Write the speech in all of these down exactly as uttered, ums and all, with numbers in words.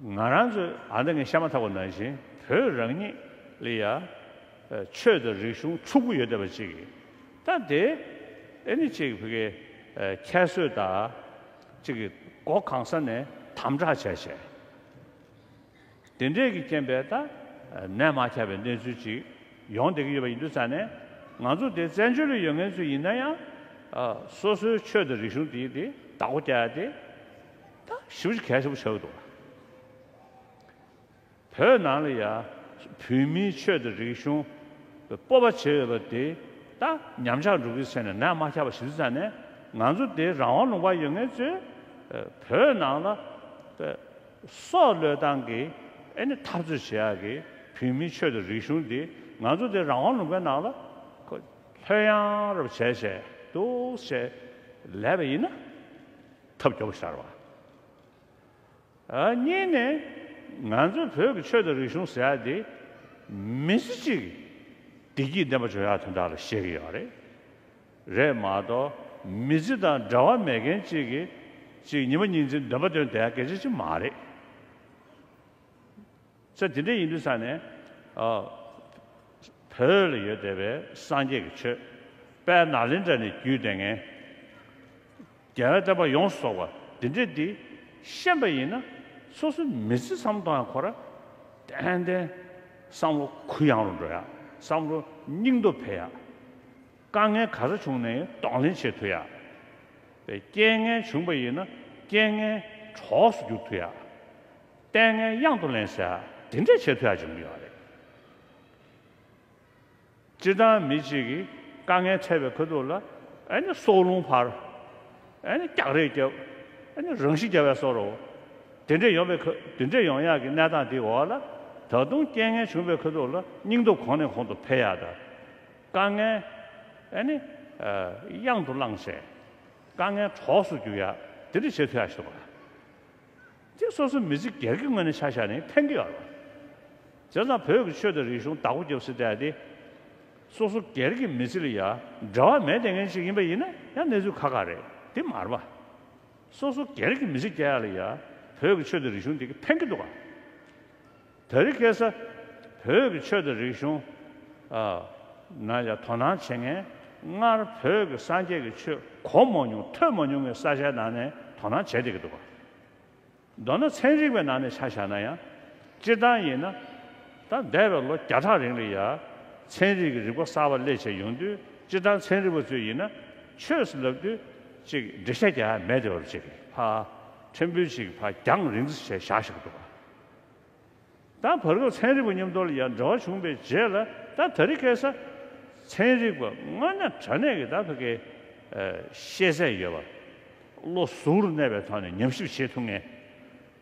ང་རང་ཚོས་ཨ་ནི་ངས་བཤད་མ་ཐག་པ་ནང་བཞིན་བོད་རང་ཉིད་ལ་ཡ་ཆོས་དང་རིག་གཞུང་ཕྱུག་པོ་ཡོད་བསྡད་པ་ཅིག་གིས། ད་དེ་ཨེ་ནི་ཅིག་བོད་ཀྱི་ཁྱད་གསོད་དང་ཅིག་གི་སྒོ་གང་ས་ནས་དམ་དྲག་བྱས་བྱས། དེ་འདྲས་ཀྱི་རྐྱེན་པས་ད་ནད་མ་ཁྱབ་པའི་གནས་ཚུལ་ཅིག་ཡོང་བསྡད་ཀྱི་ཡོད་པ་ཡིན་དུས་ཙང་ནས། ང་ཚོ་དེ་བཙན་བྱོལ་ལ་ཡོད་མཁན་ཚོ་ཡིན་ན་ཡང་། ཨ། སོ་སོའི་ཆོས་དང་རིག་གཞུང་དེ་དེ་བདག་པོ་རྒྱག་ཡ་དེ་ད་ཞེ་པོ་ཅིག་གལ་ཆེན་པོ་ཆགས་ཀྱི་འདུག། བོད་ནང་ལ་ཡ་བོད་མིའི་ཆོས་དང་རིག་གཞུང་སྤོབས་པ་བྱེད་འོས་པ་དེ་ད་ཉམས་ཆག་འགྲོ་གི་ཟེར་ནས་ནད་མ་ཁྱབ་པ་ཞིག་ཙང་ནས། ང་ཚོ་དེ་རང་དབང་ལུང་པ་ཡོད་མཁན་ཚོས་བོད་ནང་ལ་སྲོག་བློས་བཏང་གིས་ཨེ་ནི་འཐབ་རྩོད་བྱེད་ཡག་གི་བོད་མིའི་ཆོས་དང་རིག་གཞུང་འདི་ང་ཚོ་དེ་རང་དབང་ལུང་པའི་ནང་ལ་ལྷོད་ཡངས་རབ་བྱས་བྱས་འདུག་བྱས་ལས་པ་ཡིན་ན་ཐབས་སྐྱོ་པོ་ཞིག་རེད་བ། ཨ། གཉིས་ནས་ང་ཚོའི་བོད་ཀྱི་ཆོས་དང་རིག་གཞུང་ཟེར་ཡག་འདི་མི་ཚེ་གཅིག་བདེ་སྐྱིད་ལྡན་པ་བྱུང་ཡག་དོན་དག་ལ་བཤད་ཀྱི་ཡོད་རེད། རེད་མ་གཏོགས་མི་ཚེ་དང་འབྲེལ་བ་མེད་མཁན་གཅིག་གིས་གཅིག་ཉི་མ་ཉིན་མཚན་འདོན་པ་འདོན་བསྡད་ཡག་སྐད་ཆ་ཅིག་མ་རེད། ས་དེ་འདྲ་ཡིན་དུས་ཙང་ནས། ཨ། བོད་ལ་ཡོད་བསྡད་པའི་སངས་རྒྱས་ཀྱི་ཆོས་དཔལ་ནཱ་ལེནྡྲ་ནས་བརྒྱུད་བསྡད་མཁན་རྒྱལ་བའི་བསྟན་པ་ཡོངས་སུ་རྫོགས་པ་འདི་འདྲ་འདི་ཤེས་པ་ཡིན་ན། སོ་སོའི་མི་ཚེ་བསམ་བློ་གཏོང་ཡག་ཁོ་ར་ཏན་ཏན་བསམ་བློ་གུ་ཡངས་རུ་འགྲོ་ཡག། བསམ་བློ་སྙིང་སྟོབས་འཕེལ་ཡག། དཀའ་ངལ་ག་ཚོད་བྱུང་ནའི་གདོང་ལེན་བྱེད་ཐུབ་ཡག། རྐྱེན་ངན་བྱུང་བ་ཡིན་ན་རྐྱེན་ངན་གྲོགས་སུ་འགྱུར་ཐུབ་ཡག། ལྟས་ངན་གཡང་དུ་ལེན་ཟེར་ཡག་དེ་འདྲས་བྱེད་ཐུབ་ཡག་བྱུང་གི་ཡོད་རེད། སྤྱིར་བཏང་མི་གཅིག་གིས་དཀའ་ངལ་འཕྲད་པའི་ཁ་ཐུག་ལ་ཨ་ནི་སྲོག་རླུང་འཕར། ཨ་ནི་རྒྱག་རེས་རྒྱབ། ཨ་ནི་རང་ཤི་རྒྱག་པའི་བཟོ་འདྲ། དེ་འདྲས་ཡོང་བའི་ཁ། དེ་འདྲས་ཡོང་ཡག་གི་གནས་སྟངས་དེའི་འོག་ལ། ད་དུང་རྐྱེན་ངན་བྱུང་བའི་ཁ་ཐུག་ལ་སྙིང་སྟོབས་གོང་ནས་གོང་དུ་འཕེལ་ཡག་དང་། དཀའ་ངལ་ཨ་ནི་གཡང་དུ་བླངས་བྱས། དཀའ་ངལ་གྲོགས་སུ་འགྱུར་ཡག་དེ་འདྲ་བྱེད་ཐུབ་ཡག་ཞིག་འདུག་ག། དེ་སོ་སོ་མི་ཚེ་སྒེར་གྱི་ངོས་ནས་ཆ་བཞག་ནས་ཕན་གྱི་ཡོད་རེད། བྱས་ཙང་བོད་ཀྱི་ཆོས་དང་རིག་གཞུང་བདག་པོ་རྒྱབ་ཟེར་བསྡད་དེ། སོ་སོ་སྒེར་གྱི་མི་ཚེ་ལ་ཡ་འབྲེལ་བ་མེད་བསྡད་མཁན་ཞིག་ཡིན་པ་ཡིན་ན་ཡང་གནས་ཚུལ་ཁག་ཁག་རེད། དེ་མ་རེད་པ། སོ་སོ་སྒེར་གྱི་མི་ཚེ་སྐྱེལ་ཡག་ལ་ཡ་བོད་ཀྱི་ཆོས་དང་རིག་གཞུང་དེ་གིས་ཕན་གྱི་འདུག་ག། དེ་རིང་ཁ་སང་བོད་ཀྱི་ཆོས་དང་རིག་གཞུང་ཨ་ནང་ཡ་དོ་སྣང་བྱེད་མཁན། སྔར་བོད་ཀྱི་སངས་རྒྱས་ཀྱི་ཆོས་གོ་མ་མྱོང་ཐོས་མ་མྱོང་བའི་ས་ཆའི་ནང་ནས་དོ་སྣང་བྱེད་བསྡད་ཀྱི་འདུག་ག། མདོར་ན་ཚན་རིག་པའི་ནང་ནས་ཆ་བཞག་ན་ཡང་། སྤྱིར་བཏང་ཡིན་ན། ད་འདས་པའི་ལོ་བརྒྱ་ཕྲག་རིང་ལ་ཡ་ཚན་རིག་གི་རིག་པ་གསར་པ་སླེབས་བྱས་ཡོང་དུས། སྤྱིར་བཏང་ཚན་རིག་པ་ཚོས་ཡིན་ན་ཆོས་ཟེར་ལབ་དུས་ཅིག་འགྲེལ་བཤད་རྒྱག་ཡ་མེད་བསྡད་པ་ཅིག་ཕར་ཕྲན་བུ་ཅིག་ཕར་རྒྱང་རིང་ཙམ་བྱས་བཞག་བཞག་གི་འདུག་ག། ད་བར་སྐབས་ཚན་རིག་པ་མཉམ་དུ་ལ་ཡང་འབྲེལ་བ་བྱུང་བའི་རྗེས་ལ། ད་དེ་རིང་ཁ་སང་ཚན་རིག་པ་དངོས་གནས་དྲང་གནས་ཀྱི་ད་ཕ་གི་ཨ་ཤེས་ཚད་ཡོད་པ། བློ་ཟུང་དུ་གནས་པའི་ཐོག་ནས་ཉམས་ཞིབ་བྱེད་ཐུབ་མཁན་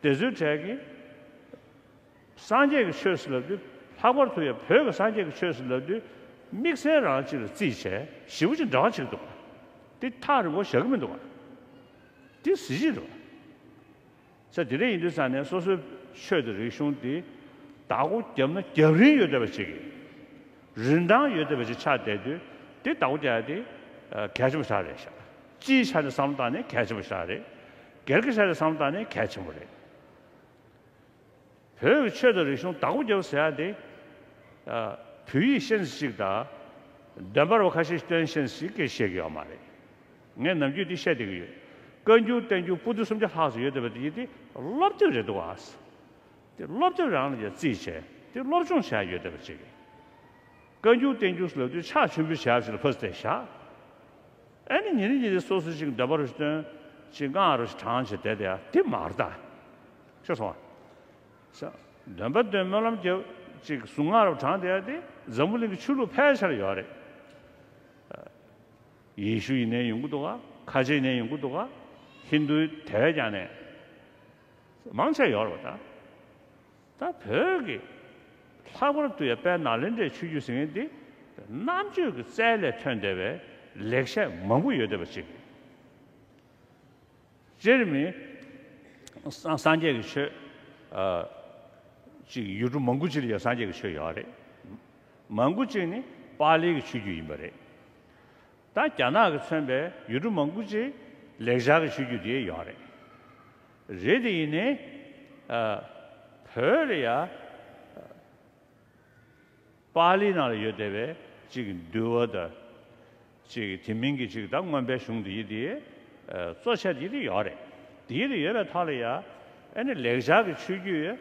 དེ་ཚོའི་གྲས་ཀྱིས། སངས་རྒྱས་ཀྱི་ཆོས་ཟེར་ལབ་དུས། ལྷག་པར་དུ་ཡང་བོད་ཀྱི་སངས་རྒྱས་ཀྱི་ཆོས་ཟེར་ལབ་དུས། དམིགས་བསལ་རང་གཅིག་ལ་བརྩིས་བྱས་ཞེ་པོ་ཅིག་འབྲེལ་བ་བྱེད་ཀྱི་འདུག་ག། དེ་ཐག་རིང་པོ་བཞག་གི་མི་འདུག་ག། དེ་གཟི་བརྗིད་རེད་པ། ས་དེ་འདྲ་ཡིན་དུས་ཙང་ནས་སོ་སོའི་ཆོས་དང་རིག་གཞུང་འདི་བདག་པོ་བརྒྱབ་ན་རྒྱབ་རིན་ཡོད་བསྡད་པ་ཅིག་གིས། རིན་ཐང་ཡོད་བསྡད་པ་ཅིག་ཆགས་བསྡད་དུས། དེ་བདག་པོ་རྒྱག་ཡ་དེ་ཨ་གལ་ཆེན་པོ་ཞིག་རེད་ཤག། སྤྱིའི་ཆ་ནས་བསམ་བློ་བཏང་ནས་གལ་ཆེན་པོ་ཞིག་རེད། སྒེར་གྱི་ཆ་ནས་བསམ་བློ་བཏང་ནས་གལ་ཆེན་པོ་རེད། བོད་ཀྱི་ཆོས་དང་རིག་གཞུང་བདག་པོ་རྒྱབ་ཟེར་ཡ་དེ། ཨ། བོད་ཡིག་ཤེས་ཚད་ཅིག་དང་། འདོན་པ་རུ་ཁ་ཤས་བཏོན་ཤེས་ཚད་ཅིག་གིས་ཤེས་ཀྱི་ཡོད་མ་རེད། ངས་ནམ་རྒྱུན་འདི་བཤད་བསྡད་ཀྱི་ཡོད། བཀའ་འགྱུར་བསྟན་འགྱུར་པོ་ཏི་སུམ་བརྒྱ་ལྷག་ཙམ་ཡོད་བསྡད་པ་དེ་ཡིན་ཏེ་སློབ་དེབ་རེད་འདུག་ག། དེ་སློབ་དེབ་རང་ལ་ཡང་བརྩིས་བྱས་དེ་སློབ་སྦྱོང་བྱས་ཡོད་བསྡད་པ་ཅིག་གིས། བཀའ་འགྱུར་བསྟན་འགྱུར་ལབ་དུས་ཕྱག་མཆོད་འབུལ་བྱས་ཞིག་ལ་ཕར་བལྟས་བཞག། ཨ་ནི་ཉིན་རེ་ཉིན་རེ་སོ་སོ་ཅིག་འདོན་པ་རུ་བཏོན། ཅིག་སྔགས་རུ་བགྲངས་བྱས་བསྡད་བསྡད་ཡ་དེ་མ་རེད་ད། ཤེས་སོང་ང་། འདོན་པ་བཏོན་སྨོན་ལམ་རྒྱབ། ཅིག་གཟུངས་སྔགས་རུ་བགྲངས་བསྡད་ཡ་དེ་འཛམ་བུ་གླིང་གི་ཆོས་ལུགས་ཕལ་ཆེར་ཡོད་རེད། ཡེ་ཤུ་ཡིན་ནའི་ཡོང་གི་འདུག་ག། ཁ་ཆེ་ཡིན་ནའི་ཡོང་གི་འདུག་ག། ཧིན་རྡུའི་དེ་བས་ཀྱང་ནས་མང་ཆེ་ཡོད་རེད་པ་ད། ད་བོད་ཀྱི་ལྷག་པར་དུ་ཡང་དཔལ་ནཱ་ལེནྡྲའི་ཆོས་བརྒྱུད་ཟེར་མཁན་འདི་རྣམ་དཔྱོད་ཀྱི་རྩལ་ལས་ཐོན་བསྡད་པའི་ལེགས་བཤད་མང་པོ་ཡོད་བསྡད་པ་ཅིག། སྤྱིར་མི་སངས་སངས་རྒྱས་ཀྱི་ཆོས་ཨ་ཅིག་ཡུལ་གྲུ་མང་པོ་ཅིག་ལ་ཡང་སངས་རྒྱས་ཀྱི་ཆོས་ཡོད་རེད། མང་པོ་ཅིག་ནི་པཱ་ལིའི་གི་ཆོས་བརྒྱུད་ཡིན་པ་རེད། ད་རྒྱ་ནག་གིས་མཚོན་པའི་ཡུལ་གྲུ་མང་པོ་ཅིག་ལེགས་སྦྱར་གྱི་ཆོས་བརྒྱུད་དེ་ཡོད་རེད། རེད་དེ་ཡིན་ནའི། ཨ། བོད་ལ་ཡ། པཱ་ལི་ནང་ལ་ཡོད་བསྡད་པའི་གཅིག་འདུལ་བ་དང་། གཅིག་དེ་མིན་གྱི་གཅིག་ད་མངོན་པའི་གཞུང་འདི་ཡི་དེ་གཙོ་ཆེ་དེ་ཡི་དེ་ཡོད་རེད། དེ་ཡི་དེ་ཡོད་པའི་ཐོག་ལ་ཡ། ཨ་ནི་ལེགས་སྦྱར་གྱི་ཆོས་བརྒྱུད་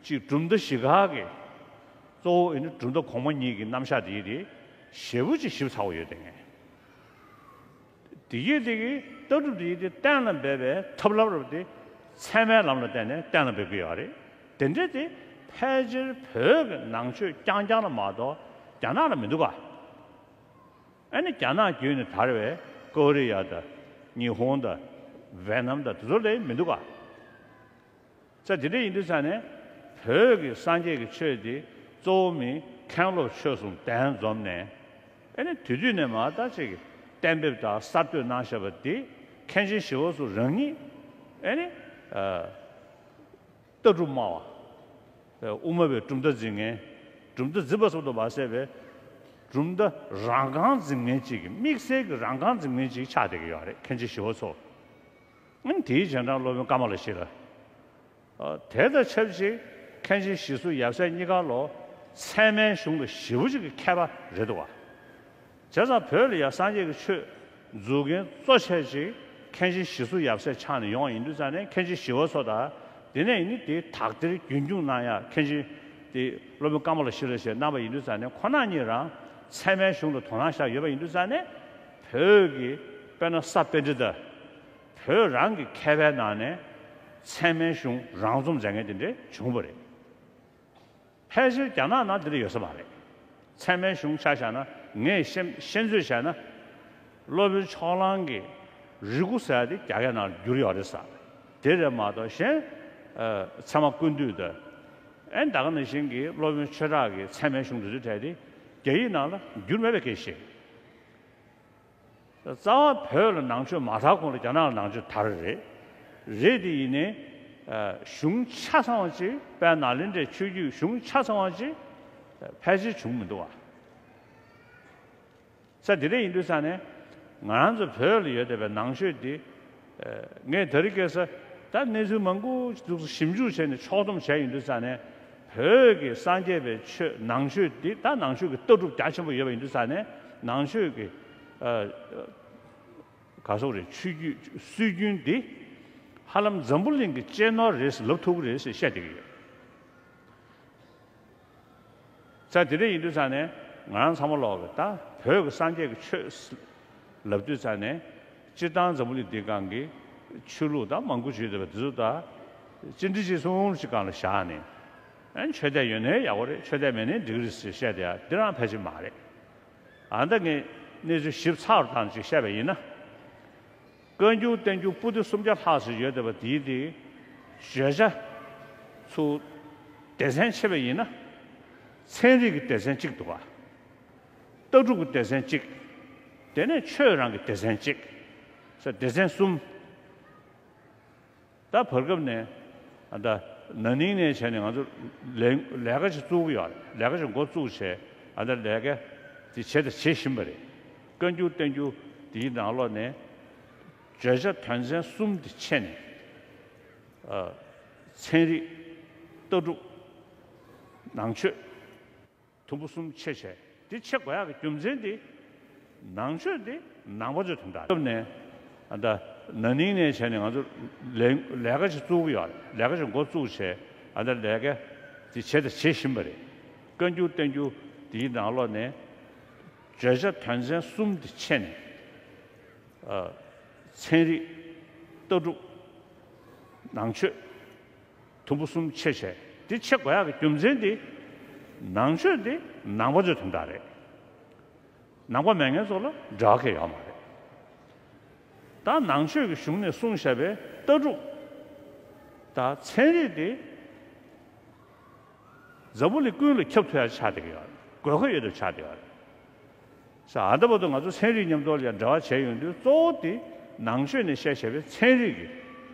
གཅིག་གྲུབ་མཐའ་བཞི་ཀ་གི་གཙོ་བོ་ཨ་ནི་གྲུབ་མཐའ་གོང་མ་གཉིས་ཀྱི་རྣམ་གཞག་དེ་ཡི་དེ་ཞེ་པོ་ཅིག་ཞིབ་ཚགས་པོ་ཡོད་བསྡད་མཁན། དེ་ཡི་དེ་གི་ལྟ་གྲུབ་དེ་ཡི་དེ་གཏན་ལ་འབེབས་པའི་ཐབས་ལམ་རབ་དེ་ཚད་མའི་ལམ་ལ་བརྟེན་ནས་གཏན་ལ་འབེབས་ཀྱི་ཡོད་རེད། དེ་འདྲ་དེ་ཕལ་ཆེར་བོད་ཀྱི་ནང་ཆོས་རྐྱང་རྐྱང་ལ་མ་གཏོགས་རྒྱ་ནག་ལ་མི་འདུག་ག་ཨ་ནི་རྒྱ་ནག་བརྒྱུད་ནས་དར་བའི་ཀོ་རི་ཡ་དང་ཉི་ཧོང་དང་ཝེ་ནམ་དང་དེ་ཚོ་ལ་མི་འདུག་ག་ས་དེ་འདྲ་ཡིན་དུས་ཙང་ནས་བོད་ཀྱི་སངས་རྒྱས་ཀྱི་ཆོས་དེ་གཙོ་བོ་མི་མཁན་སློབ་ཆོས་གསུམ་གདན་འཛོམས་ནས། ཨ་ནི་དུས་དུས་ནས་མ་ད་ཅིག་གཏན་འབེབས་དང་གསར་གཏོད་གནང་བཞག་པ་དེ་མཁན་ཆེན་ཞི་བ་འཚོ་རང་ཉིད་ཨ་ནི་ལྟ་གྲུབ་སྨྲ་བ། དབུ་མ་པའི་གྲུབ་མཐའ་འཛིན་མཁན། གྲུབ་མཐའ་འཛིན་པ་ཙམ་དུ་མ་ཟད་པའི་གྲུབ་མཐའ་རང་རྐང་འཛིན་མཁན་ཅིག་གི་དམིགས་བསལ་གྱི་རང་རྐང་འཛིན་མཁན་ཅིག་ཆགས་བསྡད་ཀྱི་ཡོད་རེད། མཁན་ཆེན་ཞི་བ་འཚོ། ཨ་ནི་དེའི་རྗེས་འབྲང་སློབ་དཔོན་ཀ་མ་ལ་ཤཱི་ལ། ཨ། དེ་དང་ཆབས་ཅིག་མཁན་ཆེན་ཞི་འཚོ་ཡབ་སྲས་གཉིས་ཀ་ལོ་ཚད་མའི་གཞུང་ལ་ཞེ་པོ་ཅིག་གི་མཁས་པ་རེད་འདུག་བ། བྱས་ཙང་བོད་ལ་ཡང་སངས་རྒྱས་ཀྱི་ཆོས་འཛུགས་མཁན་གཙོ་ཆེ་ཅིག་མཁན་ཆེན་ཞི་འཚོ་ཡབ་སྲས་ཆགས་ནས་ཡོང་བ་ཡིན་དུས་ཙང་ནས་མཁན་ཆེན་ཞི་བ་འཚོ་དང་། དེ་ནས་ཡིན་ནི་དེའི་དག་ཐེར་རྒྱུན་སྐྱོང་གནང་ཡག་མཁན་ཆེན་དེ་སློབ་དཔོན་ཀ་མ་ལ་ཤཱི་ལ་ཞེས་གནང་བ་ཡིན་དུས་ཙང་ནས། ཁོང་རྣམ་གཉིས་རང་ཚད་མའི་གཞུང་ལ་དོ་སྣང་བཞག་ཡོད་པ་ཡིན་དུས་ཙང་ནས། བོད་ཀྱི་དཔེར་ན་ས་པཎྜི་ཏ། བོད་རང་གི་མཁས་པའི་ནང་ནས་ཚད་མའི་གཞུང་རང་རྩོམ་མཛད་མཁན་དེ་འདྲ་བྱུང་བ་རེད། ཕལ་ཆེར་རྒྱ་ནག་ནང་འདི་འདྲ་ཡོད་ས་མ་རེད། ཚད་མའི་གཞུང་ཆ་བཞག་ན། ངས་ཤེས་ཤེས་ཚོད་བྱས་ན། སློབ་དཔོན་ཕྱོགས་གླང་གི་རིགས་སྐུ་ཟེར་ཡ་དེ་རྒྱ་སྐད་ནང་བསྒྱུར་ཡོད་རེད་ཟེར། དེ་རེད་མ་གཏོགས་གཞན། ཨ། ཚད་མ་ཀུན་བཏུས་དང་། ཨེ། ད་ག་ནང་བཞིན་གྱི་སློབ་དཔོན་ཆོས་གྲགས་ཀྱི་ཚད་མའི་གཞུང་དེ་ཚོའི་གྲས་དེ་རྒྱ་ཡིག་ནང་ལ་བསྒྱུར་མེད་པའི་སྐད་བཤད། རྩ་བ་བོད་ལ་ནང་ཆོས་མ་དར་གོང་ལ་རྒྱ་ནག་ལ་ནང་ཆོས་དར་རེད། རེད་དེ་ཡིན་ནའི། ཨ། གཞུང་ཆ་ཚང་བ་ཅིག་དཔལ་ནཱ་ལེནྡྲའི་ཆོས་བརྒྱུད་གཞུང་ཆ་ཚང་བ་ཅིག་ཕལ་ཆེར་བྱུང་མི་འདུག་བ། ས་དེ་འདྲ་ཡིན་དུས་ཙང་ནས་ང་རང་ཚོ་བོད་ལ་ཡོད་བསྡད་པའི་ནང་ཆོས་འདི། ཨ། ངས་དེ་རིང་ཁ་སང་ད་གནས་ཚུལ་མང་པོ་ཞིག་ཞིབ་འཇུག་བྱས་ནས་ཕྱོགས་བསྡོམས་བྱས་ཡོང་དུས་ཙང་ནས། བོད་ཀྱི་སངས་རྒྱས་པའི་ཆོས་ནང་ཆོས་འདི། ད་ནང་ཆོས་ཀྱི་ལྟ་གྲུབ་རྒྱ་ཆེན་པོ་ཡོད་པ་ཡིན་དུས་ཙང་ནས། ནང་ཆོས་ཀྱི། ཨ། ག་སོགས་རེད། ཆོས་བརྒྱུད་སྲོལ་རྒྱུན་འདི་ཧ་ལམ་འཛམ་བུ་གླིང་གི་གཅེས་ནོར་རེད་ཟེར་ལབ་ཐུབ་ཀྱི་རེད་ཟེར་བཤད་བསྡད་ཀྱི་ཡོད། ས་དེ་འདྲ་ཡིན་དུས་ཙང་ནས་ང་རང་ཚང་མ་ལོག་གི་ད་བོད་ཀྱི་སངས་རྒྱས་ཀྱི་ཆོས་ལབ་དུས་ཙང་ནས། སྤྱིར་བཏང་འཛམ་བུ་གླིང་འདིའི་སྒང་གི་ཆོས་ལུགས་ད་མང་པོ་ཅིག་ཡོད་བསྡད་པ་འདི་ཚོ་ད་གཅིག་འདྲ་གཅིག་མཚུངས་ཅིག་སྒང་ལ་བཞག་ནས། ཨ། ཆོས་དད་ཡོད་ནའི་ཡག་པོ་རེད། ཆོས་དད་མེད་ནའི་འགྲིག་གི་རེད་ཟེར་བཤད་བསྡད་ཡ་འདི་རང་ཕལ་ཆེར་མ་རེད། ཨ། ད་ངས་གནས་ཚུལ་ཞིབ་ཚགས་རུ་བཏང་ཅིག་བཤད་པ་ཡིན་ན། བཀའ་འགྱུར་བསྟན་འགྱུར་པོ་ཏི་སུམ་བརྒྱ་ལྷག་ཙམ་ཡོད་བསྡད་པ་དེའི་དེའི་བརྗོད་བྱ་ཚུར་སྡེ་ཚན་ཕྱེ་བ་ཡིན་ན། ཚན་རིག་གི་སྡེ་ཚན་གཅིག་འདུག་ག་ལྟ་གྲུབ་ཀྱི་སྡེ་ཚན་གཅིག་དེ་ནས་ཆོས་རང་གི་སྡེ་ཚན་གཅིག་ས་སྡེ་ཚན་གསུམ། ད་བར་སྐབས་ནས། ཨ། ད་ན་ནིང་ནས་བྱས་ནས་ང་ཚོ་ལས་ལས་ཀ་ཞིག་བཙུགས་ཀྱི་ཡོད་རེད། ལས་ཀ་ཞིག་འགོ་བཙུགས་བྱས། ཨ། ད་ལས་ཀ་དེ་བྱས་དང་བྱེད་བཞིན་པ་རེད། བཀའ་འགྱུར་བསྟན་འགྱུར་དེའི་ནང་ལོགས་ནས་བརྗོད་བྱ་དོན་ཚན་གསུམ་དེ་ཕྱེ་ནས། ཨ། ཚན་རིག་ལྟ་གྲུབ། ནང་ཆོས། དུམ་བུ་གསུམ་ཕྱེ་བྱས། དེ་ཕྱེ་དགོས་ཡག་གི་རྒྱུ་མཚན་དེ། ནང་ཆོས་དེ་ནང་པ་ཚོའི་དོན་དག་རེད། སྐབས་ནས། ཨ། ད་ན་ནིང་ནས་བྱས་ནས་ང་ཚོ་ལས་ལས་ཀ་ཞིག་བཙུགས་ཀྱི་ཡོད་རེད། ལས་ཀ་ཞིག་འགོ་བཙུགས་བྱས། ཨ། ད་ལས་ཀ་དེ་བྱས་དང་བྱེད་བཞིན་པ་རེད། བཀའ་འགྱུར་བསྟན་འགྱུར་དེའི་ནང་ལོགས་ནས་བརྗོད་བྱ་དོན་ཚན་གསུམ་དེ་ཕྱེ་ནས། ཨ། ཚན་རིག་ལྟ་གྲུབ། ནང་ཆོས། དུམ་བུ་གསུམ་ཕྱེ་བྱས། དེ་ཕྱེ་དགོས་ཡག་གི་རྒྱུ་མཚན་དེ། ནང་ཆོས་དེ་ནང་པ་ཚོའི་དོན་དག་རེད། ནང་པ་མེད་མཁན་ཚོ་ལ་འབྲེལ་བ་གང་ཡང་ཡོད་མ་རེད། ད་ནང་ཆོས་ཀྱི་གཞུང་ནས་གསུངས་བཞག་པའི་ལྟ་གྲུབ་དང་ཚན་རིག་དེ་འཛམ་བུ་གླིང་ཀུན་ལ་ཁྱབ་ཐུབ་ཡག་ཆགས་བསྡད་ཀྱི་ཡོད་རེད། དགོས་མཁོ་ཡོད་དུ་ཆགས་བསྡད་ཡོད་རེད། ས། ཨ། ད་བར་དུ་ང་ཚོ་ཚན་རིག་མཉམ་དུ་ལ་ཡང་འབྲེལ་བ་བྱས་ཡོང་དུས། གཙོ་བོ་དེ་ནང་ཆོས་ནས་བཤད་བཞག་པའི་ཚན་རིག་གི་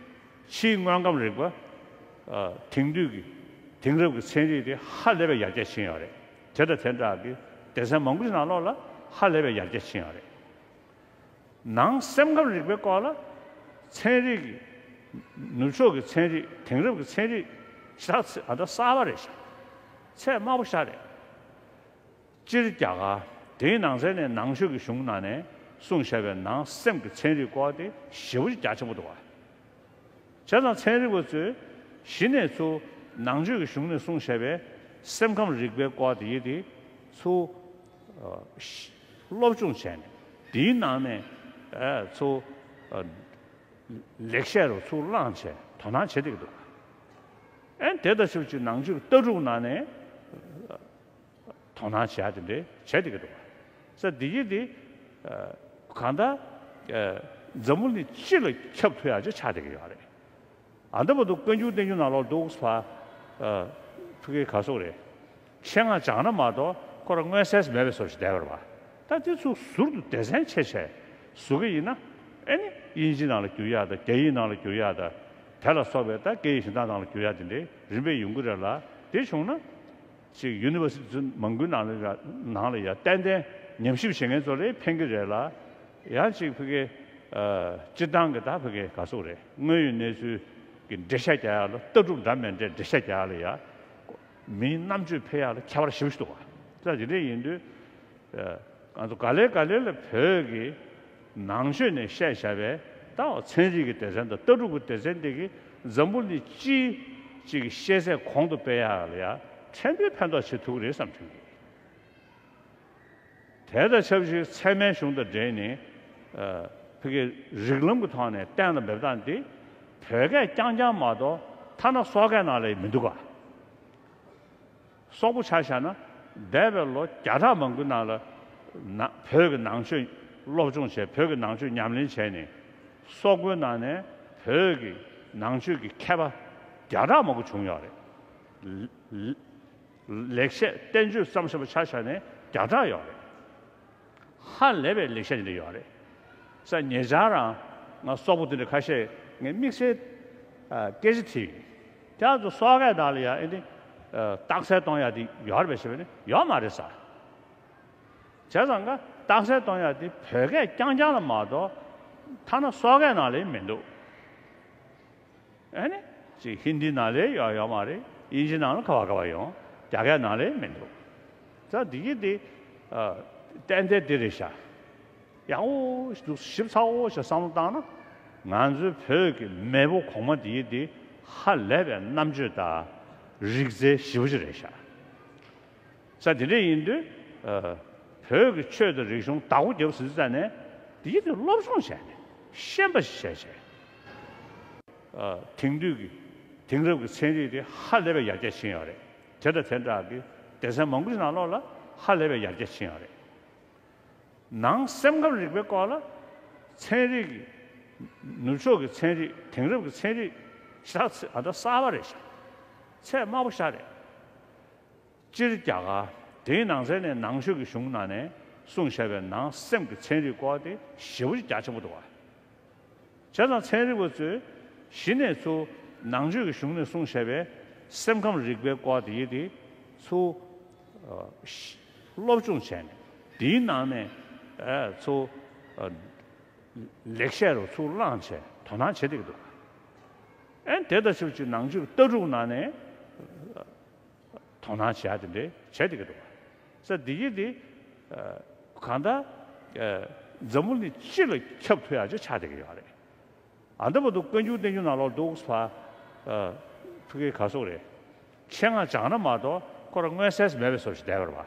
ཕྱིའི་དངོས་ཁམས་རིག་པ། ཨ། དེང་དུས་ཀྱི་དེང་རབས་ཀྱི་ཚན་རིག་དེ་ཧ་ལས་པའི་ཡར་རྒྱས་ཕྱིན་ཡོད་རེད། དེ་དང་དེ་འདྲ་གི་སྡེ་ཚན་མང་པོ་ཞིག་ནང་ལོགས་ལ་ཧ་ལས་པའི་ཡར་རྒྱས་ཕྱིན་ཡོད་རེད། ནང་སེམས་ཁམས་རིག་པའི་སྐོར་ལ་ཚན་རིག་གི། ནུབ་ཕྱོགས་ཀྱི་ཚན་རིག། དེང་རབས་ཀྱི་ཚན་རིག་ ཤ་ཚ་ཨ་ད་གསར་པ་རེད་ཤག་ཚད་དམའ་པོ་ཤ་རེད། སྤྱིར་རྒྱ་གར་དེའི་ནང་ཚན་ནས་ནང་ཆོས་ཀྱི་གཞུང་ནང་ནས་གསུངས་བཞག་པའི་ནང་སེམས་ཀྱི་ཚན་རིག་སྐོར་དེ་ཞེ་པོ་ཅིག་རྒྱ་ཆེན་པོ་འདུག་བ། བྱས་ཙང་ཚན་རིག་པ་ཚོས་གཞི་ནས་ཚུར་ནང་ཆོས་ཀྱི་གཞུང་ནས་གསུངས་བཞག་པའི་སེམས་ཁམས་རིག་པའི་སྐོར་དེ་ཡི་དེ་ཚུར་ཨ་ཤ་སློབ་སྦྱོང་བྱས་ནས་དེའི་ནང་ནས་ཨ་ཚུར་ཨ་ལེགས་བཤད་རུ་ཚུར་བླངས་བྱས་དོ་སྣང་བྱེད་བསྡད་ཀྱི་འདུག་ཨན་དེ་དང་ཆབས་ཅིག་ནང་ཆོས་ཀྱི་ལྟ་གྲུབ་ནང་ནས་དོ་སྣང་བྱེད་ཡ་དེ་འདྲའི་བྱེད་བསྡད་ཀྱི་འདུག་བ། ས་འདི་ཡི་དེ་ཨ་གང་ལྟར་ཨ་འཛམ་བུ་གླིང་སྤྱི་ལ་ཁྱབ་ཐུབ་ཡ་ཅིག་ཆགས་བསྡད་ཀྱི་ཡོད་རེད། ཨ་འདི་བར་དུ་བཀའ་འགྱུར་བསྟན་འགྱུར་ནང་ལོགས་འདུག་ཕ་ཨ་ཕ་གི་ག་སོག་རེད། ཆེད་མངགས་སྦྱངས་ན་མ་གཏོགས་ཁོ་རང་མངོན་གསལ་མེད་པའི་བཟོ་ཞིག་བསྡད་པ་རེད་བ། ད་དེ་ཚོ་ཟུར་དུ་སྡེ་ཚན་ཕྱེ་བྱས་བཟོ་གི་ཡིན་ན་ཨེ་ནི་དབྱིན་ཇི་ནང་ལ་བསྒྱུར་ཡ་དང་རྒྱ་ཡིག་ནང་ལ་བསྒྱུར་ཡ་དང་དེ་ལ་སོགས་པའི་ད་སྐད་ཡིག་གཞན་དག་ནང་ལ་བསྒྱུར་ཡ་དེ་འདྲའི་རིམ་པས་ཡོང་གི་རེད་ལ། དེ་བྱུང་ན་ཅིག་ཡུ་ནི་ཝར་སི་ཊི་མང་པོའི་ནང་ལ་ཡ་ནང་ལ་ཡ་ཏན་ཏན་ཉམས་ཞིབ་བྱེད་མཁན་ཚོ་ལ་ཕན་གི་རེད་ལ། ཡང་ཅིག་ཕ་གི་ཨ་སྤྱིར་བཏང་གི་ད་ཕ་གི་ག་སོག་རེད། དངོས་ཡོད་གནས་ཚུལ་གྱི་འགྲེལ་བཤད་རྒྱག་ཡ་ལ་ལྟ་གྲུབ་འདྲ་མི་འདྲའི་འགྲེལ་བཤད་རྒྱག་ཡ་ལ་ཡ་མིའི་རྣམ་དཔྱོད་འཕེལ་ཡ་ལ་ཁྱད་པར་ཞེ་པོ་ཞིག་འདུག་བ། ད་དེ་འདྲ་ཡིན་དུས་ཨ་ང་ཚོ་ག་ལེ་ག་ལེ་ལ་བོད་ཀྱི་ནང་ཆོས་ནས་བཤད་བཞག་པའི་ད་ཚན་རིག་གི་སྡེ་ཚན་དང་ལྟ་གྲུབ་ཀྱི་སྡེ་ཚན་དེ་གིས་འཛམ་བུ་གླིང་སྤྱིའི་ཅིག་གི་ཤེས་ཚད་གོང་དུ་སྤེལ་ཡ་ལ་ཡ་ཕྲན་བུའི་ཕན་ཐོགས་བྱེད་ཐུབ་ཀྱི་རེད་བསམ་དྲན་གྱི། དེ་དང་ཆབས་ཅིག་ཚད་མའི་གཞུང་དང་འབྲེལ་ནས་ཨ་ཕ་གི་རིགས་ལམ་གྱི་ཐོག་ནས་གཏན་ལ་འབེབས་སྟངས་འདི་བོད་སྐད་རྐྱང་རྐྱང་མ་གཏོགས་ཐ་ན་སོག་སྐད་ནང་ལ་མི་འདུག་ག། སོག་པོ་ཆ་བཞག་ན་འདས་པའི་ལོ་བརྒྱ་ཕྲག་མང་པོའི་ནང་ལ་ན་བོད་ཀྱི་ནང་ཆོས་སློབ་སྦྱོང་བྱས། བོད་ཀྱི་ནང་ཆོས་ཉམས་ལེན་བྱས་ནས་སོག་པོའི་ནང་ནས་བོད་ཀྱི་ནང་ཆོས་ཀྱི་མཁས་པ་བརྒྱ་ཕྲག་མང་པོ་བྱུང་ཡོད་རེད། ལ་ལ་ལེགས་བཤད་བསྟན་བཅོས་བརྩམས་བཞག་པ་ཆ་བཞག་ནས་བརྒྱ་ཕྲག་ཡོད་རེད། ཧ་ལས་པའི་ལེགས་བཤད་འདི་ཡོད་རེད། ས་ཉེ་ཆར་རང་ང་སོག་པོ་དེ་འདྲ་ཁ་ཤས་ངས་དམིགས་བསལ་ཨ་སྐད་ཆ་དྲིས་ཡིན། དེ་ཚོ་སོག་སྐད་ནང་ལ་ཡང་ཨེ་ནི་ཨ་རྟགས་གསལ་གཏོང་ཡ་དེ་ཡོད་རེད་པས་ཞེས་པ་ནི་ཡོད་མ་རེད་ས། བྱས་ཙང་ཀ་རྟགས་གསལ་གཏོང་ཡ་དེ་བོད་སྐད་རྐྱང་རྐྱང་ལ་མ་གཏོགས་ཐ་ན་སོག་སྐད་ནང་ལ་མི་འདུག་ཨ་ནི་ཅིག་ཧིན་དི་ནང་ལ་ཡོད་ཡོད་མ་རེད། དབྱིན་ཇི་ནང་ལ་ག་བ་ག་བ་ཡོང་། རྒྱ་སྐད་ནང་ལ་མི་འདུག་ད་འདི་གི་འདི་ཨ་ཏན་ཏན་འདི་རེད་ཤག་ཡག་པོ་ཞིག་འདུག་ཞིབ་ཚགས་པོ་ཞིག་བསམ་བློ་བཏང་ན་ང་ཚོའི་བོད་ཀྱི་མེས་པོ་གོང་མ་འདི་གི་འདི་ཧ་ལས་པའི་རྣམ་དཔྱོད་དང་རིག་རྩལ་ཞེ་པོ་ཅིག་རེད་ཤག་ས་དེ་འདྲ་ཡིན་དུས་ཨ་བོད་ཀྱི་ཆོས་དང་རིག་གཞུང་བདག་པོ་རྒྱབ་ཟེར་ཙང་ནས་འདི་ཡིན་དུས་སློབ་སྦྱོང་བྱས་ནས་ཤེས་པ་ཞིག་བྱས་བྱས། ཨ་དེང་དུས་ཀྱི་དེང་རབས་ཀྱི་ཚན་རིག་དེ་ཧ་ལས་པའི་ཡར་རྒྱས་ཕྱིན་ཡོད་རེད། དེ་དང་དེ་འདྲ་གི་སྡེ་ཚན་མང་པོ་ཞིག་ནང་ལོགས་ལ་ཧ་ལས་པའི་ཡར་རྒྱས་ཕྱིན་ཡོད་རེད། ནང་སེམས་ཁམས་རིག་པའི་སྐོར་ལ་ཚན་རིག་གི་ནུབ་ཕྱོགས་ཀྱི་ཚན་རིག་དེང་རབས་ཀྱི་ཚན་རིག་ཞེ་དྲག་ཚད་ཨ་ད་གསར་པ་རེད་ཤག་ཚད་དམའ་པོ་ཤ་རེད། སྤྱིར་རྒྱ་གར་དེའི་ནང་ཚན་ནས་ནང་ཆོས་ཀྱི་གཞུང་ནང་ནས་གསུངས་བཞག་པའི་ནང་སེམས་ཀྱི་ཚན་རིག་སྐོར་དེ་ཞེ་པོ་ཅིག་རྒྱ་ཆེན་པོ་འདུག་བ། བྱས་ཙང་ཚན་རིག་པ་ཚོས་གཞི་ནས་ཚུར་ནང་ཆོས་ཀྱི་གཞུང་ནས་གསུངས་བཞག་པའི་སེམས་ཁམས་རིག་པའི་སྐོར་དེ་ཡི་དེ་ཚུར་ཨ་སློབ་སྦྱོང་བྱས་ནས་དེའི་ནང་ནས་ཨ་ཚུར་ཨ་ལེགས་བཤད་རུ་ཚུར་བླངས་བྱས་དོ་སྣང་བྱེད་བསྡད་ཀྱི་འདུག་ཨན་དེ་དང་ཆབས་ཅིག་ནང་ཆོས་ཀྱི་ལྟ་གྲུབ་ནང་ནས་དོ་སྣང་བྱེད་ཡ་དེ་འདྲའི་བྱེད་བསྡད་ཀྱི་འདུག་ས་འདི་ཡི་འདི་ཨ་གང་ལྟར་ཨ་འཛམ་བུ་གླིང་སྤྱི་ལ་ཁྱབ་ཐུབ་ཡ་ཅིག་ཆགས་བསྡད་ཀྱི་ཡོད་རེད། ཨ་འདི་བར་དུ་བཀའ་འགྱུར་བསྟན་འགྱུར་ནང་ལོགས་འདུག་ཕ་ཨ་ཕ་གི་ག་སོག་རེད། ཆེད་མངགས་སྦྱངས་ན་མ་གཏོགས་ཁོ་རང་མངོན་གསལ་མེད་པའི་བཟོ་ཞིག་བསྡད་པ་རེད་བ།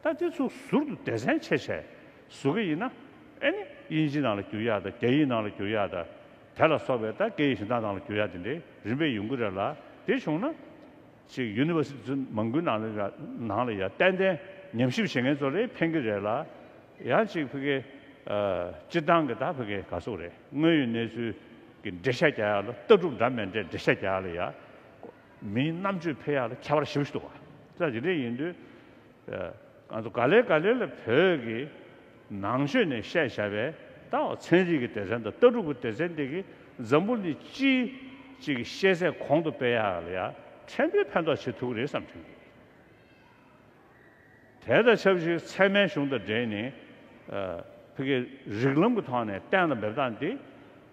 ད་དེ་ཚོ་ཟུར་དུ་སྡེ་ཚན་ཕྱེ་བྱས་བཟོ་གི་ཡིན་ན་ཨེ་ནི་དབྱིན་ཇི་ནང་ལ་བསྒྱུར་ཡ་དང་རྒྱ་ཡིག་ནང་ལ་བསྒྱུར་ཡ་དང་དེ་ལ་སོགས་པའི་ད་སྐད་ཡིག་གཞན་དག་ནང་ལ་བསྒྱུར་ཡ་དེ་འདྲའི་རིམ་པས་ཡོང་གི་རེད་ལ། དེ་བྱུང་ན་ཅིག་ཡུ་ནི་ཝར་སི་ཊི་མང་པོའི་ནང་ལ་ནང་ལ་ཡ་ཏན་ཏན་ཉམས་ཞིབ་བྱེད་མཁན་ཚོ་ལ་ཕན་གི་རེད་ལ། ཡང་ཅིག་ཕ་གི་ཨ་སྤྱིར་བཏང་གི་ད་ཕ་གི་ག་སོག་རེད། དངོས་ཡོད་གནས་ཚུལ་གྱི་འགྲེལ་བཤད་རྒྱག་ཡ་ལ་ལྟ་གྲུབ་འདྲ་མི་འདྲའི་འགྲེལ་བཤད་རྒྱག་ཡ་ལ་ཡ་མིའི་རྣམ་དཔྱོད་འཕེལ་ཡ་ལ་ཁྱད་པར་ཞེ་པོ་ཞིག་འདུག་བ། ད་དེ་འདྲ་ཡིན་དུས་ཨ་ང་ཚོ་ག་ལེ་ག་ལེ་ལ་བོད་ཀྱི་ནང་ཆོས་ནས་བཤད་བཞག་པའི་ད་ཚན་རིག་གི་སྡེ་ཚན་དང་ལྟ་གྲུབ་ཀྱི་སྡེ་ཚན་དེ་གིས་འཛམ་བུ་གླིང་སྤྱིའི་ཅིག་གི་ཤེས་ཚད་གོང་དུ་སྤེལ་ཡ་ལ་ཡ་ཕྲན་བུའི་ཕན་ཐོགས་བྱེད་ཐུབ་ཀྱི་རེད་བསམ་དྲན་གྱི། དེ་དང་ཆབས་ཅིག་ཚད་མའི་གཞུང་དང་འབྲེལ་ནས་ཨ་ཕ་གི་རིགས་ལམ་གྱི་ཐོག་ནས་གཏན་ལ་འབེབས་སྟངས་འདི་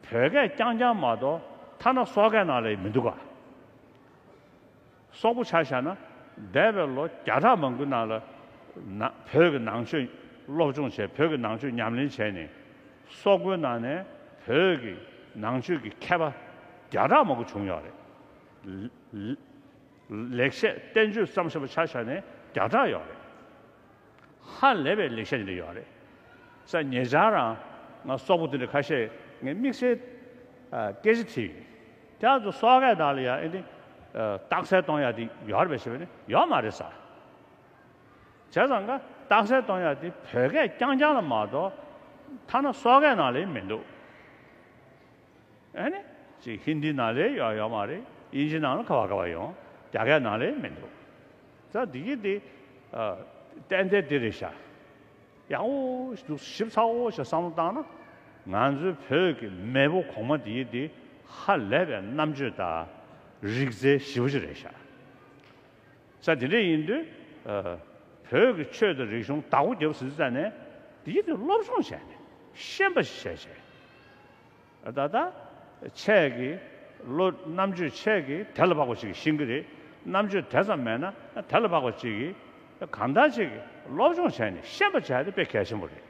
བོད་སྐད་རྐྱང་རྐྱང་མ་གཏོགས་ཐ་ན་སོག་སྐད་ནང་ལ་མི་འདུག་ག། སོག་པོ་ཆ་བཞག་ན་འདས་པའི་ལོ་བརྒྱ་ཕྲག་མང་པོའི་ནང་ལ་ན་བོད་ཀྱི་ནང་ཆོས་སློབ་སྦྱོང་བྱས། བོད་ཀྱི་ནང་ཆོས་ཉམས་ལེན་བྱས་ནས། སོག་པོའི་ནང་ནས་བོད་ཀྱི་ནང་ཆོས་ཀྱི་མཁས་པ་བརྒྱ་ཕྲག་མང་པོ་བྱུང་ཡོད་རེད། ལ་ལ་ལེགས་བཤད་བསྟན་བཅོས་བརྩམས་བཞག་པ་ཆ་བཞག་ནས་བརྒྱ་ཕྲག་ཡོད་རེད། ཧ་ལས་པའི་ལེགས་བཤད་དེ་འདྲ་ཡོད་རེད། ས་ཉེ་ཆར་རང་ང་སོག་པོ་དེ་འདྲ་ཁ་ཤས་ངས་དམིགས་བསལ་ཨ་སྐད་ཆ་དྲིས་ཡོད། དེ་ཚོ་སོག་སྐད་ནང་ལ་ཡང་ཨེ་འདི་ཨ་རྟགས་གསལ་གཏོང་ཡག་དེ་ཡོད་རེད་པས་ཞེས་པ་ནི་ཡོད་མ་རེད་ས། བྱས་ཙང་ཀ་རྟགས་གསལ་གཏོང་ཡག་དེ་བོད་སྐད་རྐྱང་རྐྱང་ལ་མ་གཏོགས་ཐ་ན་སོག་སྐད་ནང་ལ་ཡང་མི་འདུག་ཨ་ནི་ཅིག་ཧིན་དི་ནང་ལ་ཡོད་ཡོད་མ་རེད། དབྱིན་ཇི་ནང་ལ་ག་བ་ག་བ་ཡོང་། རྒྱ་སྐད་ནང་ལ་མི་འདུག་ས་འདི་གི་འདི་ཨ་ཏན་ཏན་འདི་རེད་ཤག་ཡག་པོ་འདུག་ཞིབ་ཚགས་པོ་ཞིག་བསམ་བློ་བཏང་ན་ང་ཚོའི་བོད་ཀྱི་མེས་པོ་གོང་མ་འདི་གི་འདི་ཧ་ལས་པའི་རྣམ་དཔྱོད་དང་རིག་རྩལ་ཞེ་པོ་ཅིག་རེད་ཤག་ས་འདི་འདྲ་ཡིན་དུས་ཨ་བོད་ཀྱི་ཆོས་དང་རིག་གཞུང་བདག་པོ་རྒྱབ་ཟེར་ཙང་ནས་འདི་གི་འདི་སློབ་སྦྱོང་བྱས་ནས་ཤེས་པ་ཞིག་བྱས་བྱས། ད་ལྟ་ཁྱེད་ཀྱི་བློ་རྣམ་དཔྱོད་ཁྱེད་ཀྱི་དེ་ལ་བབ་པ་ཅིག་ཤེས་ཀྱི་རེད། རྣམ་དཔྱོད་དེ་ཙམ་མེད་ན་དེ་ལ་བབ་པ་ཅིག་གིས་གང་ལྟར་ཅིག་གིས་སློབ་སྦྱོང་བྱས་ནས་ཤེས་པ་བྱས་ཏེ་དཔེ་གལ་ཆེན་པོ་རེད།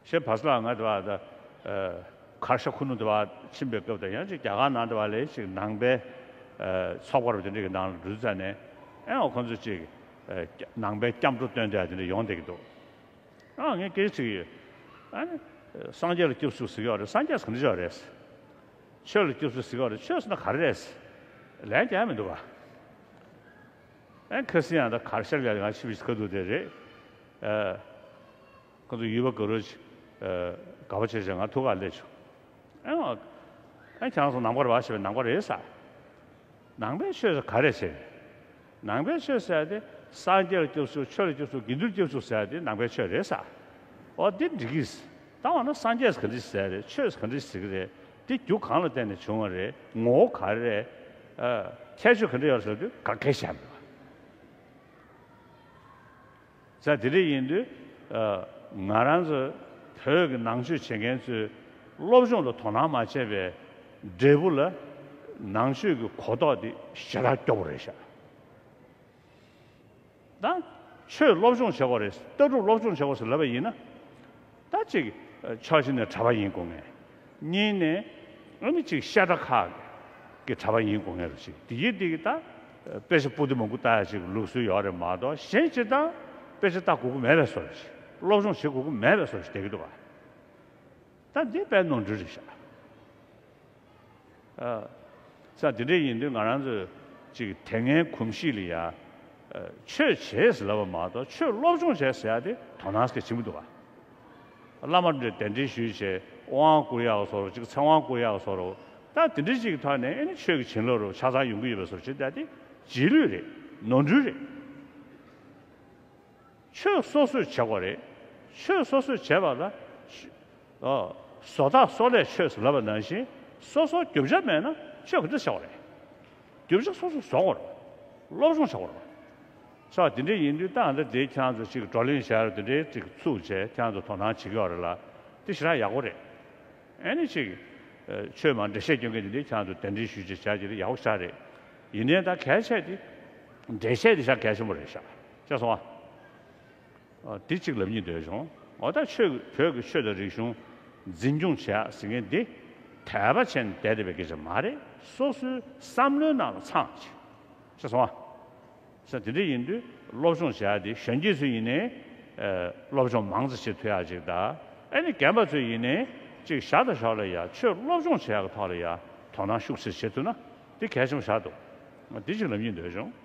ཞེས་བར་སླ་ང་དེ་བ་ད་གར་ཤ་ཁུ་ནུ་དེ་བ་ཕྱིན་པའི་སྐབས་དང་ཡང་ཅིག་རྒྱ་གར་ནང་དེ་བ་ལས་ཅིག་ནང་པའི་ཚོགས་པ་རུ་དེ་འདྲ་གི་ནང་ལ་འགྲོ་ཙ་ནས་ཨེ་འོ་ཁོང་ཚོ་ཅིག་ནང་པའི་སྐྱབས་འགྲོ་སྟོན་དེ་དེ་འདྲ་ཡོང་བསྡད་ཀྱི་འདུག་ཨ་ངས་སྐད་ཆ་དྲིས་ཀྱི་ཡོད། ཨ་ནི་སངས་རྒྱས་ལ་སྐྱབས་སུ་ཟེར་གྱི་ཡོད་རེད། སངས་རྒྱས་ག་འདྲ་ཅིག་ཡོད་རེད། ཆོས་ལ་སྐྱབས་སུ་ཟེར་གྱི་ཡོད་རེད། ཆོས་ཟེར་ན་ག་རེ་རེད། ལན་རྒྱག་མི་འདུག་ག་ཨ་ཁ་སང་ཡང་ད་གར་ཤར་ལ་ང་ཕྱི་བའི་ཁ་ཐུག་དེ་རེད། ཨ་ཁོ་ཚོ་ཡུལ་པ་དགའ་རོགས་ཅིག་ཨ་དགའ་པོ་བྱས་བྱས་ང་ཐུག་ག་སླེབས་བྱུང་། ཨ་ཨ་ཁྱེད་རང་ཚོ་ནང་པ་རེད་པ་ཞེས་པའི་ནང་པ་རེད་ས། ནང་པའི་ཆོས་ཟེར་ག་རེ་ཟེར། ནང་པའི་ཆོས་ཟེར་དེ་སངས་རྒྱས་ལ་སྐྱབས་སུ། ཆོས་ལ་སྐྱབས་སུ། དགེ་འདུན་ལ་སྐྱབས་སུ་ཟེར་དེ་ནང་པའི་ཆོས་རེད་ས། འོ་འདི་འགྲིག་གི། ད་འོ་ན་སངས་རྒྱས་ག་འདྲ་ཟེར་རེད། ཆོས་ག་འདྲ་ཟེར་གི་རེད། འདི་རྒྱུ་གང་ལ་བརྟེན་ནས་བྱུང་བ་རེད། ངོ་བོ་ག་རེ་རེད། ཨ་ཁྱད་ཆོས་ག་འདྲ་ཡོད་ཟེར་དུས་ག་གེ་བཤད་མི་འདུག་ས་དེ་འདྲ་ཡིན་དུས་ཨ་ང་རང་ཚོ་བོད་ཀྱི་ནང་ཆོས་བྱེད་མཁན་ཚོས་སློབ་སྦྱོང་ལ་དོ་སྣང་མ་བྱས་པའི་འབྲས་བུ་ལ་ནང་ཆོས་ཀྱི་གོ་རྟོགས་དེ་ཞེ་དྲག་སྐྱོ་པོ་རེད་ཤག་ད་ཆོས་སློབ་སྦྱོང་བྱེད་དགོས་རེད། ལྟ་གྲུབ་སློབ་སྦྱོང་བྱེད་དགོས་ཟེར་ལབ་པ་ཡིན་ན། ད་ཅིག་ཕྱོགས་གཅིག་ནས་གྲྭ་པ་ཡིན་དགོས་ངེས། གཉིས་ནས་ཨ་ནི་ཅིག་བཤད་གྲྭ་ཁག་གི་གྲྭ་པ་ཡིན་དགོས་ངེས་རེད། ཅིག་དེ་ཡིན་དེ་གི་ད་དཔེ་ཆ་པོ་ཏི་མང་པོ་ལྟ་ཡ་ཅིག་ལུགས་སྲོལ་ཡོད་རེད་མ་གཏོགས། གཞན་སྤྱིར་བཏང་དཔེ་ཆ་ལྟ་དགོས་ཀྱི་མེད་པའི་བཟོ་འདྲ་ཅིག་སློབ་སྦྱོང་བྱེད་དགོས་ཀྱི་མེད་པའི་བཟོ་འདྲ་ཅིག་བསྡད་ཀྱི་འདུག་ག་ད་འདི་དཔེ་ནོར་འཁྲུལ་རེད་ཤག་ཨ་ས་དེ་འདྲ་ཡིན་དུས་ང་རང་ཚོས་ཅིག་དེ་སྔའི་གོམས་གཤིས་ལ་ཡ། ཨ་ཆོས་བྱེད་ཟེར་ལབ་པ་མ་གཏོགས་ཆོས་སློབ་སྦྱོང་བྱེད་ཟེར་ཡ་དེ་དོ་སྣང་ཟེར་བྱེད་མི་འདུག་ག་བླ་མ་འདྲ་གདན་འདྲེན་ཞུས་བྱས་དབང་བསྐུར་ཡག་བཟོ་འདྲ་ཅིག་ཚེ་དབང་བསྐུར་ཡག་བཟོ་འདྲ། ད་དེ་འདྲ་ཅིག་གི་ཐོག་ནས་ཨ་ནི་ཆོས་ཀྱི་བྱིན་རླབས་འདྲ་ཆ་ཚང་ཡོང་གི་ཡོད་པའི་བཟོ་འདྲ་བྱེད་ཡ་དེ་རྗེས་ལུས་རེད། ནོར་འཁྲུལ་རེད། ཆོས་སོ་སོས་བྱེད་དགོས་རེད། ཆོས་སོ་སོས་བྱེད་པ་ལ་ཆ་ཨ་བཟོ་ལྟ་བཟོ་ལས་ཆོས་ཟེར་ལབ་པ་ནང་བཞིན་སོ་སོར་རྒྱུ་ཆ་མེད་ན་ཆོས་ག་འདྲ་བྱ་བ་རེད། རྒྱུ་ཆ་སོ་སོས་བཟོ་དགོས་རེད། སློབ་སྦྱོང་བྱ་དགོས་རེད། ས་དེ་འདྲ་ཡིན་དུས་ད་ཨ་འདྲ་དེ་ཁྱེད་རང་ཚོ་ཅིག་བགྲོ་གླེང་བྱ་ར་དེ་འདྲའི་ཅིག་ཚུགས་བྱས་ཁྱེད་རང་ཚོ་དོ་སྣང་བྱེད་ཀྱི་ཡོད་རེད་ལ། དེ་ཞེ་དྲག་ཡག་པོ་རེད། ཨ་ནི་ཅིག་ཨ་ཆོས་མ་འགྲེལ་བཤད་སྐྱོན་མཁན་དེ་འདྲས་ཁྱེད་རང་ཚོ་གདན་འདྲེན་ཞུས་བྱས་བྱ་རྒྱུ་དེ་ཡག་པོ་ཞེ་དྲག་རེད། ཡིན་ནའི་ད་གལ་ཆེ་དེ་འགྲེལ་བཤད་དེ་ཞེ་དྲག་གལ་ཆེན་པོ་རེད་ཤག་ཤེས་སོང་ཨ། ཨ་དེ་གཅིག་ལབ་སྙིང་འདོད་བྱུང་། འོ་ད་ཆོས་བོད་ཀྱི་ཆོས་དང་རིག་གཞུང་འཛིན་སྐྱོང་བྱེད་ཡག་ཟེར་མཁན་འདི་དད་པ་བྱས་ནས་བསྡད་བསྡད་པའི་སྐད་ཆ་མ་རེད། སོ་སོའི་བསམ་བློའི་ནང་ལ་ཚང་བྱས། ཤེས་སོང་ཨ། ས་དེ་འདྲ་ཡིན་དུས་སློབ་སྦྱོང་བྱེད་ཡག་དེ་གཞོན་སྐྱེས་ཚོས་ཡིན་ནའི་ཨ་སློབ་སྦྱོང་མང་ཙམ་བྱེད་ཐུབ་ཡག་ཅིག་དང་། ཨ་ནི་རྒན་པ་ཚོས་ཡིན་ནའི་ཅིག་ཞར་དང་ཞོར་ལ་ཡ་ཆོས་སློབ་སྦྱོང་བྱེད་ཡག་གི་ཐོག་ལ་ཡ་དོ་སྣང་ཤུགས་ཆེ་བྱེད་ཐུབ་ན་དེ་གལ་ཆེན་པོ་ཆགས་འདུག་འདི་ཅིག་ལབ་སྙིང་འདོད་བྱུང་།